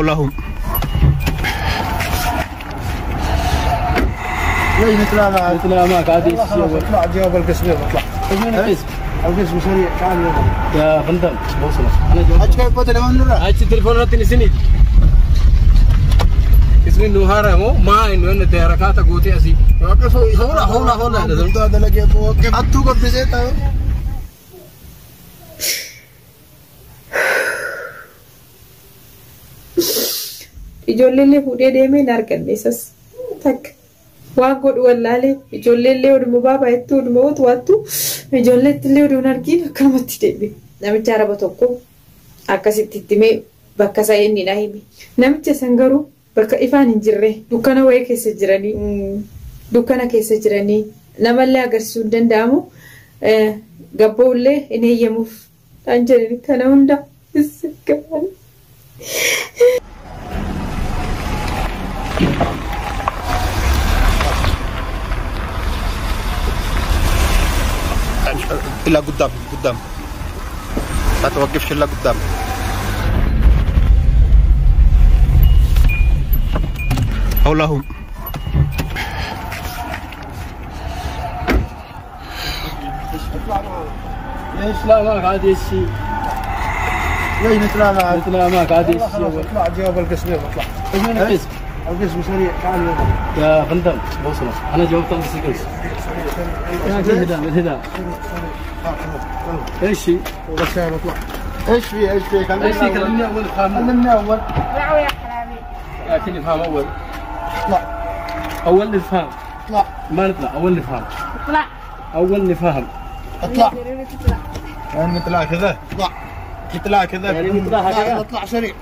حولهم. ليش نطلع معك؟ نطلع معك عادي. اطلع جواب القسم، يلا اطلع. القسم؟ القسم سريع، تعال يلا. يا فندم بوصلك انا جواب. اجي كيف تليفون نورا؟ اجي تليفون رتني سنيد. اسمي نوهارا مو ما انه ان تهركات قوتي اسي. هولا هولا هولا. هذا لقي كيف اتو قبزيت. Ijoolleellee fuudhee deemee hin arganne isas takka waan godhu wallaalee ijoolleellee oduma baabaa jettu oduma watwaattu ijoolleetti illee oduu hin argiin akkanumatti deebi'e. Namicha araba tokko akkasitti itti himee bakka isaa inni na hime. Namicha san garuu bakka ifaan hin jirre dukkana wayii keessa jiranii dukkana keessa jiranii namallee agarsiisuu hin danda'amu gabboollee hin eeyyamuuf dhaan jedhani kana hunda gaban. إلا قدام قدام، ما توقفش إلا قدام. حولهم. ليش لا معك عادي الشيء؟ ليش نطلع معك؟ نطلع معك عادي الشيء. اطلع جواب القسم، يلا اطلع. القسم؟ القسم سريع، تعال يلا. يا فندم بوصلك انا جاوبت بس القسم. الهدى الهدى. ايش في؟ بس اطلع. ايش في؟ ايش في؟ ايش في؟ كلمني اول فهم. كلمني اول. اطلعوا يا حرامي. لكن نفهم اول. اطلع. اول نفهم. اطلع. ما نطلع، اول نفهم. اطلع. اول نفهم. اطلع. يعني نطلع كذا. اطلع. نطلع كذا. يعني نطلع هكذا. اطلع سريع.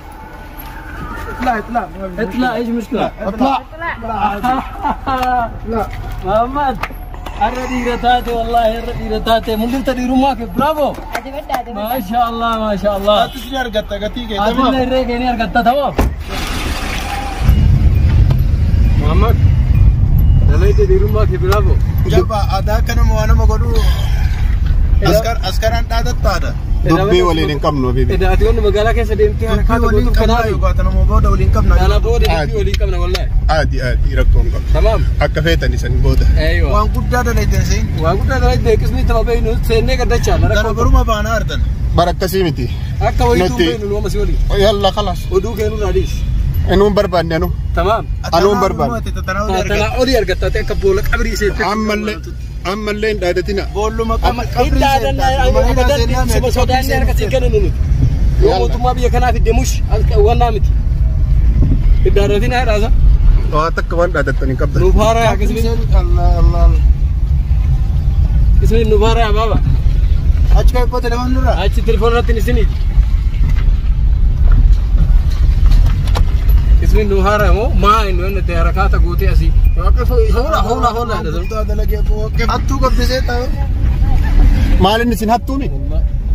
اطلع اطلع اطلع. ايش المشكلة؟ اطلع. اطلع. لا محمد الرديرتاتي والله الرديرتاتي ممكن تديروا معك. برافو ما شاء الله ما شاء الله. تسني ارقطة قتيك تمام. تسني ارقطة تمام. محمد دليت ديروا معك برافو. جابا ادا كان مو انا مغدو اسكر اسكران دادت. Dubbii waliin hin qabnu habibi. Edaa ati wanni magaalaa keessa deemtee harkaa gootuuf kanaaf. Tanuma booda waliin qabna. Kana booda dubbii waliin qabna wallahi. Aadi aadi rakkoo hin qabnu. Tamaam. Akka feetan isan booda. Eeywa. Waan guddaa dalaytan siin. Waan guddaa dalaytan qisni tapha beeynu seennee gaddachaa. Kana baruma baanaa artan. Bara akkasii miti. Akka wayituu beeynu nu amma si waliin. Yalla khalaas. Oduu keenuu raadis. Anuun barbaanne anu. Tamaam. Anuun barbaanne. Tanaa olii argatta akka boolla qabrii seente. Ammallee. Ammallee hin dhaadatina. Boolluma qabrii seentaa. Sodaanni harka sii kennu nuti. Yoo mootummaa biyya kanaaf deemush wannaa miti. Hin dhaadatina haadhaasa. Waa takka waan dhaadattan hin qabdan. Nuuf haaraa akkasuma. Ismi nuuf haaraa baaba. Achi ka'e telefoon nurra. Achi telefoon irratti isiniiti. Ismi nuuf haaraa moo maa inni wanna ta'e harakaata gootee asii. Hoola hoola hoola. Hattuu qabbisee ta'e. Maal inni isin hattuumi?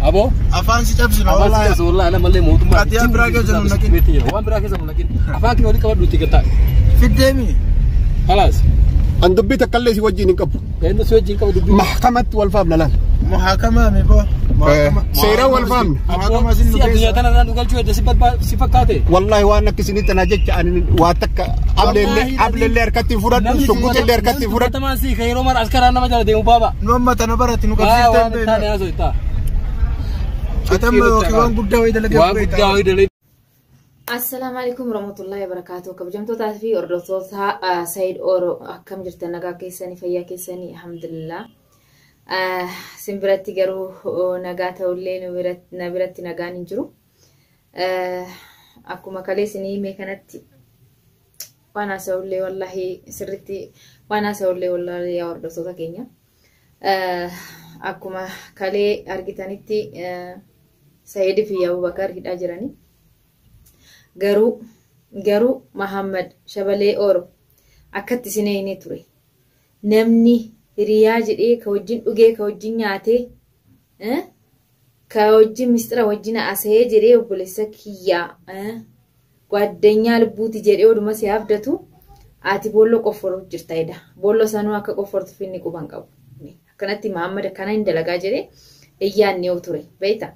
Aboo. Afaan si cabsina Afaan si cabsina wallahi ana malee mootummaa. Ati waan biraa keessa nu naqin. Waan biraa keessa nu naqin. Afaan kee walii qabadhu itti gataa. Fiddeemi. Khalaas. An dubbii takka illee si wajjin hin qabu. Eenyu si wajjin qabu dubbii? Mahkamatti wal faamna laal. Muhaakama mi boo. Seera wal faamna. Muhaakama sin nu Si addunyaa keessa. tana irraa nu galchuu hedda si fakkaate. Wallahi waan akka isinii tanaa jecha ani waa takka ableellee harkatti hin fudhadhu shugguxillee harkatti hin fudhadhu. Tamaan si kan yeroo mara askaraa nama jala deemu baaba. Nu amma tana barati nu Waa qabsiiftee waan hin taane beeknu. haasoo ittaa. Ati amma yookiin waan guddaa wayii dalagee Waan guddaa wayii dalagee. Assalaamu alaikum warahmatullahi wabarakatuh. Kabajamtootaa fi hordoftoota Said Oro akkam jirtan nagaa keessanii fayyaa keessanii alhamdulillah. Sin biratti garuu nagaa ta'ullee na biratti nagaan hin jiru. Akkuma kalee isinii hime kanatti waan haasa'ullee wallahi sirriitti waan haasa'ullee wallahi yaa hordoftoota keenya. Akkuma kalee argitanitti Said fi Abubakar hidhaa jiranii. Garuu Muhammad Shabalee Oro akkatti isin eegnee ture. Namni hiriyaa jedhee ka wajjin dhugee ka wajjin nyaatee ka wajjin mistira wajjin haasa'ee jedhee obboleessa kiyyaa gwaaddanyaa lubbuuti jedhee oduma si abdatu ati boolloo qofforuuf jirta jedha. Boolloo sanuu akka qoffortuuf inni quban qabu. Akkanatti Muhammad akkana hin dalagaa jedhee iyyaannee ture beekta.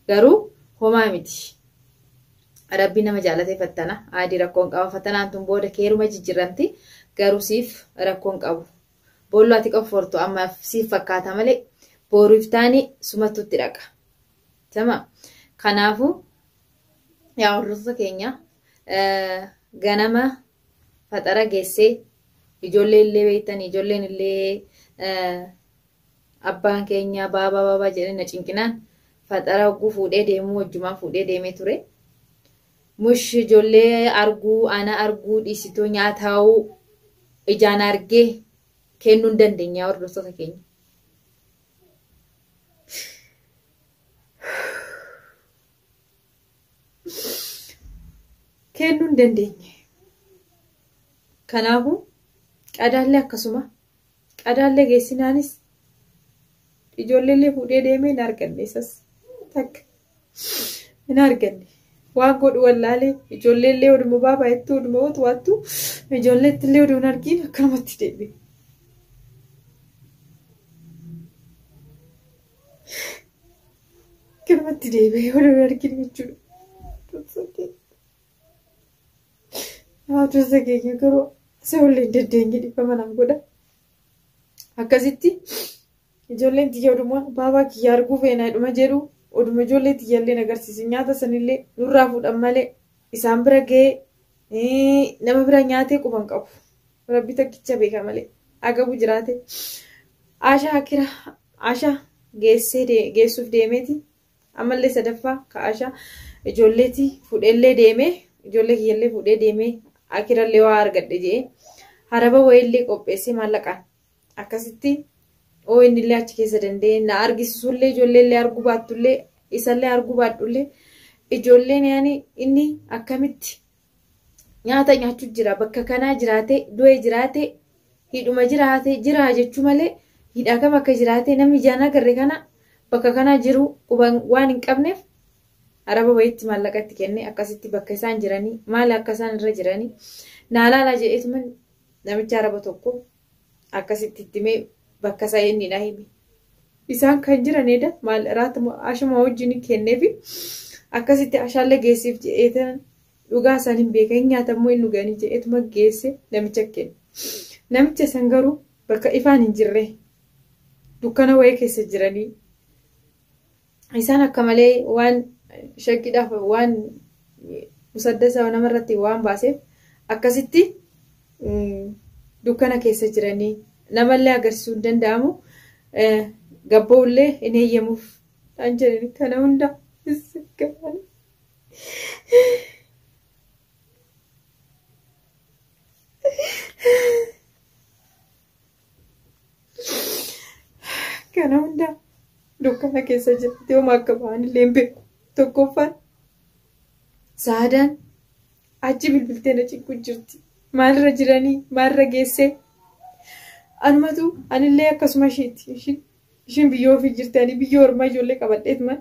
Garuu homaa miti. Rabbi nama jaalatee fattana. Adii rakkoon qaba. Fattanaan tun booda keeruma jijjiiramti. Garuu siif rakkoon qabu. Boolloo ati qoffortu amma siif fakkaata malee boruuf taani sumattutti dhaqa. Tamam. Kanaafuu yaa hordoftoota keenya ganama faxara geessee ijoollee illee beektan ijoolleen illee abbaan keenya baabaa baabaa jedhanii na cinqinaan faxara hogguu fuudhee deemuu wajjumaan fuudhee deemee ture. Mush ijoollee arguu ana arguu dhiisitoo nyaataa'uu ijaan argee kennuu hin dandeenya hordoftoota keenya. Kennuu hin dandeenye. Kanaafuu qadaallee akkasuma qadaallee geessinaanis ijoolleellee fuudhee deemee hin arganne isas takka hin arganne. Waan godhu wallaalee ijoolleellee oduma baabaa jettuu oduma waattu ijoolleetti illee oduu hin argiin akkanumatti deebi'e. Akkanumatti deebi'e oduu hin argin jechuudha. Haadha keenya garuu isa ollee hin dandeenye dhiifama naan godha. Akkasitti ijoolleen tiyya oduma baabaa kiyya arguu feenaa dhuma jedhu oduma ijoollee tiyyaallee agarsiisu nyaata sanillee nurraa fuudhan malee isaan bira ga'ee nama bira nyaatee quban qabu. Rabbi tokkicha beeka malee agabu jiraate. Ashaa akira ashaa geessee geessuuf deemeeti. Ammallee sadaffaa ka ashaa ijoolleeti fuudhellee deemee ijoollee kiyyallee fuudhee deemee akirallee waa argadhe jedhee haraba wayiillee qopheessee maallaqaan akkasitti oo innillee achi keessa danda'e na argisiisullee ijoolleellee arguu baattullee isallee arguu baadhullee ijoolleen yaani inni akkamitti nyaata nyaachuu jira bakka kanaa jiraate du'e jiraate hidhuma jiraate jira jechuu malee hidhaa kam akka jiraate namni ijaan agarre kana bakka kanaa jiru quban waan hin qabneef araba wayiitti maallaqa itti kenne akkasitti bakka isaan jiranii maali akka isaan irra jiranii naalaalaa jedheetuma namicha araba tokko akkasitti itti himee bakka isaa inni na hime. Isaan kan jiran eda maal raatuma ashuma wajjin kenneefi akkasitti ashaallee geessiif jedheetan dhugaa isaan hin beekan nyaatammoo hin dhuganii jedheetuma geesse namicha kenne. Namicha san garuu bakka ifaan hin jirre dukkana wayii keessa jiranii isaan akka malee waan shakkiidhaaf waan musaddasa namarratti waan baaseef akkasitti dukkana keessa jiranii namallee agarsiisuu hin danda'amu gabboollee hin eeyyamuuf dhaan jedhani kana hunda kana hunda dukkana keessa jirti homaa akka ba'anillee hin beeku. Tokkoffaan saadaan achi bilbiltee na cinqu jirti. Maalirra jiranii maalirra geessee anumatu anillee akkasuma isheeti. Ishiin biyya ofii jirti ani biyya ormaa ijoollee qabadheet man.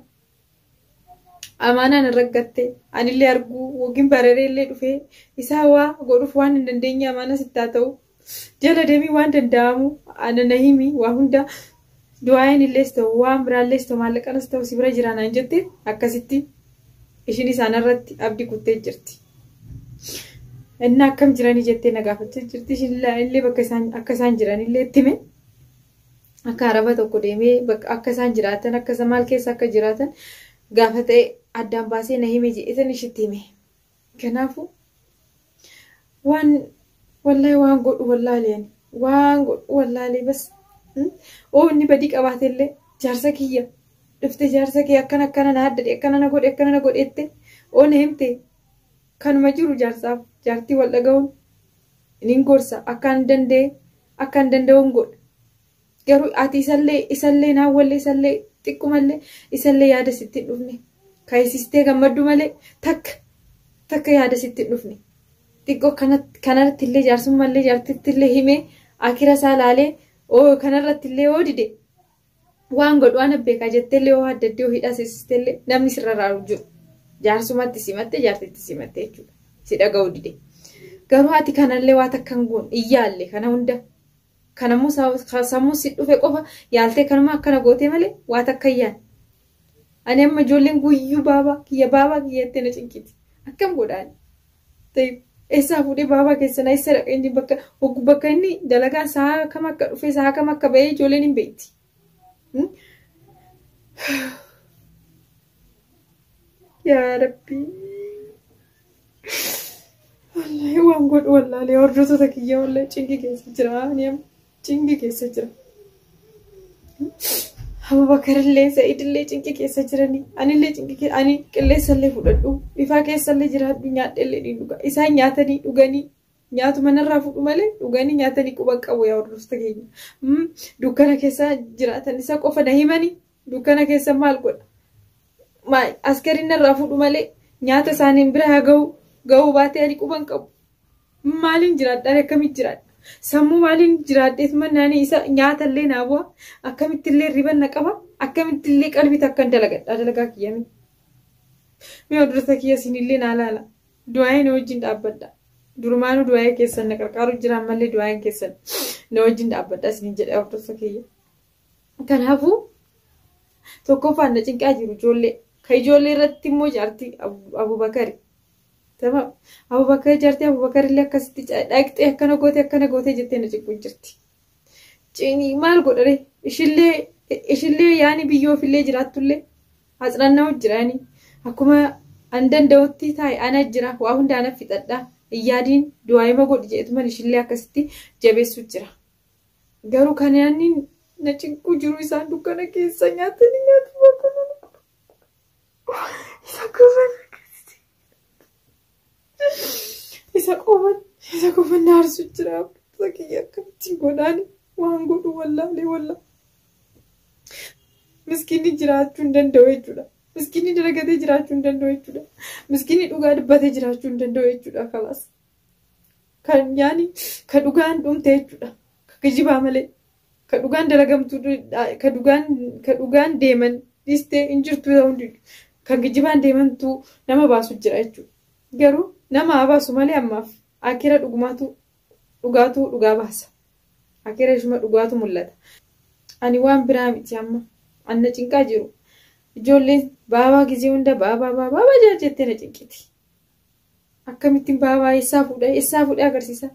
Amaanaan irra gattee anillee arguu yookiin barareellee dhufee isaa waa godhuuf waan hin dandeenye amaana sitti haa ta'u. Jala deemii waan danda'amu ana na himi waa hunda du'aayin illees ta'u waan biraallees ta'u maallaqanas ta'u si bira jiraanaan jette akkasitti ishiin isaanirratti abdii kuttee jirti. Inni akkam jiranii jettee na gaafachaa jirti. Ishiin illee bakka isaan akka isaan jiranillee itti hime. Akka araba tokko deemee bakka akka isaan jiraatan akka isaan maal keessa akka jiraatan gaafa ta'e addaan baasee na hime jedhetan ishitti hime. Kanaafuu waan wallahi waan godhu wallaalee ani waan godhu wallaalee bas oo inni badii qabaatellee jaarsa kiyya dhufte jaarsa kiyya akkana akkana na addadhe akkana na godhe akkana na godhette oo na himte kanuma jiru jaarsaaf jaartii wal dhaga'uun nin gorsa akkaan danda'e akkaan danda'uun godha. Garuu ati isallee isallee naawwallee isallee xiqqumallee isallee yaada sitti hin dhufne. Kaayisistee gammaddu malee takka takka yaada sitti hin dhufne. Xiqqoo kanarratti illee jaarsummallee jaartitti illee himee akira isaa laalee oo kanarratti illee oo dide waan godhu waan beekaa jettee illee oo adda addee hidhaa seessistee illee namni sirra raaru jiru. Jaarsumatti simatte jaartitti simatte jechuudha. Si dhaga'uu dide. Garuu ati kanallee waa takka hin goone iyyaalle kana hunda. Kanammoo sammuu si dhufe qofa yaaltee kanuma akkana gootee malee waa takka iyyaan. Ani amma ijoolleen guyyuu baabaa kiyya jettee na cinqiti. Akkam godhaan? Eessaa fuudhee baabaa keessan eessa dhaqee inni bakka inni dalagaan sa'a kam akka dhufee sa'a kam akka ba'ee ijoolleen hin beekti. Yaa Rabbi. Wallaahi waan godhu wallaalee hordoftoota kiyya wallaahi cinqii keessa jira. Cinqii keessa jira. Abubakarillee Sa'idillee cinqii keessa jiranii anillee cinqii keessa ani qilleessallee fudhadhu ifaa keessallee jiraadhu nyaadhellee ni dhuga isaan nyaatanii dhuganii nyaatu manarraa fudhu malee dhuganii nyaatanii quban qabu yaa hordoftoota keenya dukkana keessa jiraatan isa qofa na himanii dukkana keessa maal godha askariin narraa fudhu malee nyaata isaaniin bira haa ga'uu baatee ani quban qabu maaliin jiraadhaan akkamitti jiraadha? Sammuu maaliin jiraadheet mannaanii isa nyaatallee naa bu'a akkamittillee riban na qaba akkamittillee qalbii takkan dalagadha dalagaa kiyyame. Mee hordoftoota kiyya isinillee naa laala du'aa'ee na wajjin dhaabbadha durumaanuu du'aa'ee keessan na qarqaaru jira ammallee du'aa'een keessan na wajjin dhaabbadha isinin jedha hordoftoota kiyya. Kanaafuu tokkoffaan na cinqaa jiru ijoollee ka ijoollee irratti immoo jaartii Abubakari. Tamam. Abubakar jaartii Abubakar illee akkasitti dhaqxee akkana gootee jettee na cinqu jirti. Maal godhare ishillee yaani biyyoofillee jiraattullee hatsnannaa jiraani akkuma an danda'utti taa'e ana jira waa hunda ana fixadha iyyaadiin du'aa'ima godhi jedhetuman ishillee akkasitti jabeessu jira. Garuu kan yaani na cinqu jiru isaan dukkana keessa nyaatanii nyaatu bakka isa qofan isa qofan na aarsu jira. Kiyya akkamittiin godhaani waan godhu wallaalee wallaa. Miskiinni jiraachuu hin danda'u jechuudha. Miskiinni dalagatee jiraachuu hin danda'u jechuudha. Miskiinni dhugaa dubbatee jiraachuu hin danda'u jechuudha. Kalaas. Kan yaani ka dhugaan dhumte jechuudha. Ka kijibaa malee. Ka dhugaan dalagamtuu ka dhugaan deeman dhiistee hin jirtu hundi kan kijibaan deemantu nama baasu jira jechuudha. Garuu nama haa baasu malee ammaaf akira dhugumaatu dhugaatu dhugaa baasa. Akira ishuma dhugaatu mul'ata. Ani waan biraa miti amma anna cinqaa jiru. Ijoolleen baabaa gizee hunda baabaa baabaa jettee na cinqiti. Akkamittiin baabaa eessaa fuudhee agarsiisa.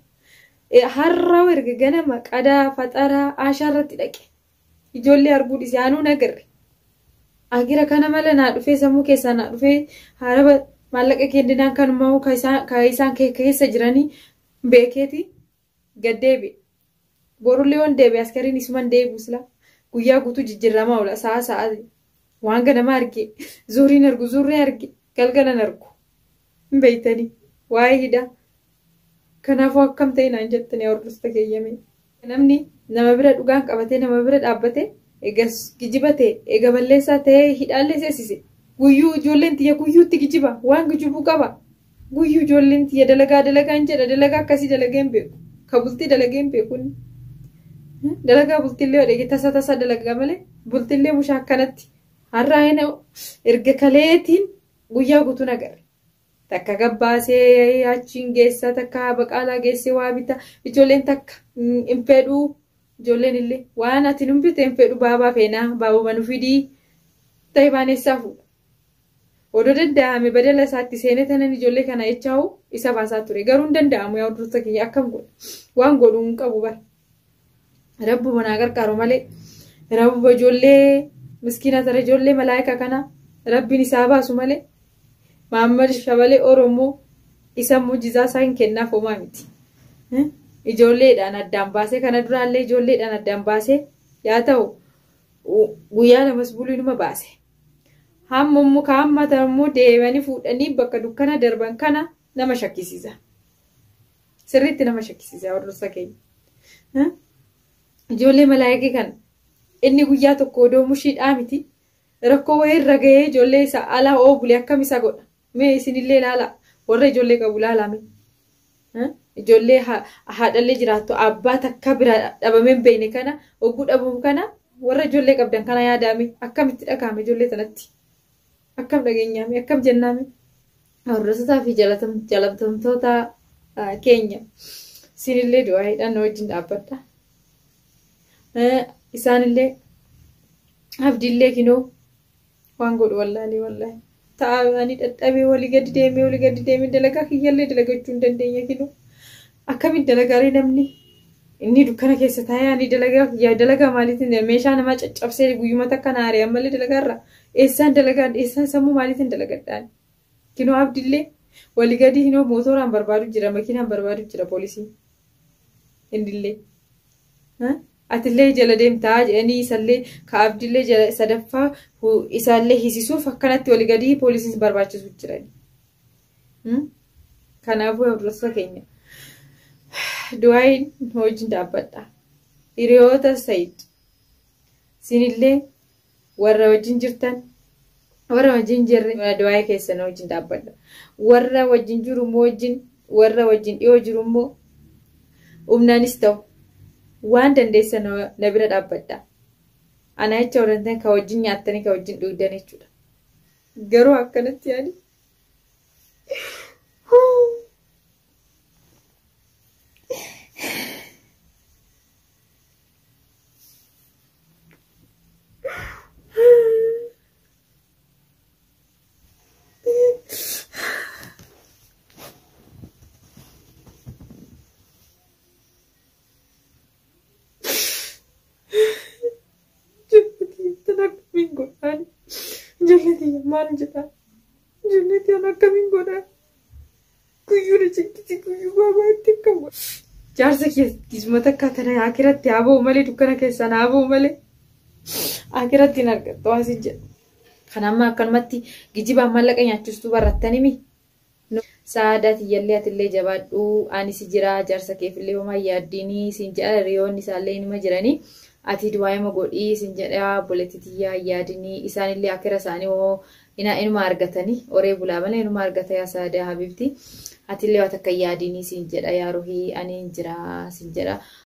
Har'a erga ganama qadaa faxaraa aashaa irratti dhaqe. Ijoollee arguu dhiise anuu nagarre. Akira kana mala naa dhufee sammuu keessaa naa dhufee haraba maallaqa kenninaan kanumaa ka isaan keessa jiranii beekeeti gad deebi'e. Borullee waan deebi'e askariin isuman deebi'u sila guyyaa guutuu jijjiiramaa oola sa'a sa'a waan ganama arge zuuriin argu zuurri arge galgalan argu hin beeytanii waa'ee hidhaa. Kanaafuu akkam ta'e naan jettanii hordoftoota keeyyame. Namni nama bira dhugaan qabatee nama bira dhaabbatee eega kijiba ta'e eega balleessaa ta'ee hidhaallee seessise. Guyyuu ijoolleen tiyya guyyuutti kijiba waan kijibuu qaba. Guyyuu ijoolleen tiyya dalagaa dalagaan jedha dalagaa akkasii dalagee hin beeku. Ka bultii dalagee hin beeku. Dalagaa bultiillee odhege tasa tasa dalagaa malee bultiillee mushaa akkanatti har'a erga kaleetiin guyyaa guutuu nagarre. Takka gabbaasee achiin geessa takka baqaalaa geessee waa bita ijoolleen takka hin fedhuu ijoolleen illee waan ati nun bite hin fedhu baabaa feenaa baabuma nu fidii ta'e baaneessaa fuudha. Odoo danda'ame badala isaatti seenee tanan ijoollee kana jechaa'u isa baasaa ture garuu hin danda'amu yaa hordoftoota kiyya akkam godha waan godhu hin qabu bara. Rabbuma naa gargaaru malee rabbuma ijoollee miskiina tara ijoollee malaayika kana rabbiin isaa baasu malee Mahammad Shabalee Oromoo isa muujizaa isaa hin kennaaf homaa miti. Ijoolleedhaan addaan baasee kana duraallee ijoolleedhaan addaan baasee yaa ta'u guyyaa lamas buluu inuma baase. Hamma immoo kaammata immoo deemanii fuudhanii bakka dukkana darban kana nama shakkisiisa. Sirriitti nama shakkisiisa hordoftoota keenya. Ijoollee malaayikii kana inni guyyaa tokko odoo mushiidhaa miti rakkoo wayii irra gahee ijoollee isaa alaa oobule akkam isa godha. Mee isinillee ilaalaa warra ijoollee qabu ilaalaa. Ijoollee haadhallee jiraattu abbaa takka bira dhabamee hin beekne kana oguu dhabamu kana warra ijoollee qabdan kana yaadame akkamitti dhagahame ijoollee tanatti akkam dhageenyaame akkam jennaame. Hordoftoota fi jaalatamtoota keenya isinillee du'aa'iidhaan na wajjin dhaabbadha. Isaanillee abdiillee kinoo waan godhu wallaalee wallaahi. Taa'anii dadhabee walii gadi deemee dalagaa kiyyallee dalagachuu hin dandeenye kinoo. Akkamiin dalagaalee namni inni dukkana keessa taa'ee ani dalagaa kiyyaa dalagaa maaliitiin meeshaa namaa caccabsee guyyuma takka na aaree ammallee dalagaarra eessaan dalagaan eessaan sammuu maaliitiin dalagadhaan. Kinoo Abdillee walii gadi hinoo mootoraan barbaadu jira makiinaan barbaadu jira poolisiin. Innillee. Atillee jala deemtaa jedhanii isallee ka Abdillee jala sadaffaa isaallee hisisuuf akkanatti walii gadi poolisiin barbaachisu jiran. Kanaafuu hordoftoota keenya du'aayin hojiin dhaabbadha. Hiriyoota Sayid sinillee warra wajjin jirtan warra wajjin jirre du'aayii keessan wajjin dhaabbadha. Warra wajjin jiru immoo wajjin warra wajjin dhiyoo jiru immoo humnaanis ta'u waan dandeessan na bira dhaabbadha. Ana jecha odantan ka wajjin nyaattanii ka wajjin dhugdan jechuudha. Garuu akkanatti yaani. Ijoollee maal jedhaa? Ijoollee ana akkamiin godhaa? Guyyuu cikkiti guyyuu baabaatti akkam godha. Jaarsa keessuma takka tana akiratti haa ba'u malee dukkana keessaan haa ba'u malee akiratti hin argattu asii jedha. Kan amma akkanumatti gijibaan maallaqa nyaachistuu barattanii Saadaa tiyyallee atillee jabaadhu anis jira jaarsa keefillee homaa yaaddiinii siin jedha hiriyoonni isaallee nima jiranii. Ati du'aayima godhii siin jedha obboleetti tiyyaa yaadinii isaanillee akira isaanii hoo inuma argatanii horee bulaa malee inuma argata yaa Saadaa habibti. Atillee waan takka yaadinii siin jedha yaa ruhii ani hin jira siin jedha.